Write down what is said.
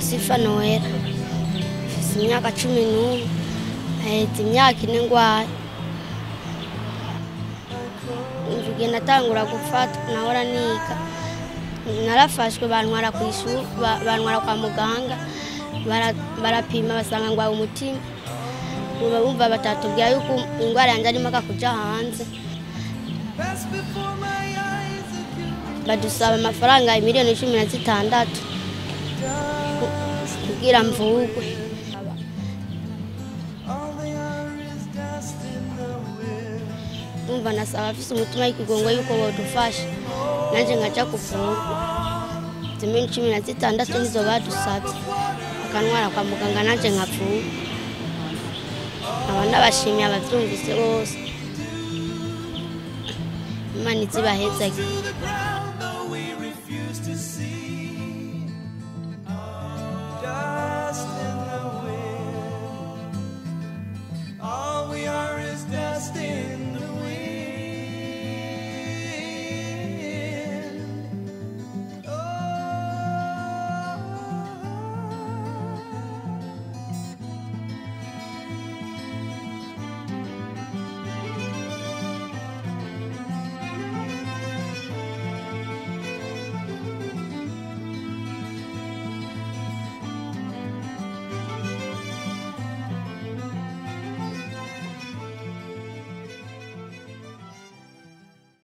Nitwa Sifa Noella, mfise imyaka 11, haheze imyaka 4 ngwaye. Njugiye natangura gufatwa nahora niga, narafashwe bantwara kw'ishuri, bantwara kwa muganga, barapima basanga ngwaye umutima. Bumva batatubwira yuko ingwara yanje ari mpaka kuja hanze. Badusaba amafaranga miliyoni 16 kugira mvugwe. Umva nasaba afise umutima w'ikigongo yuko bodufasha nanje nkaja kuvurwa. Izo miliyoni 16 nizo badusavye, bakantwara kwa muganga nanje nkavurwa. Nkaba ndabashimiye abavyumvise bose, Imana izibahezagire.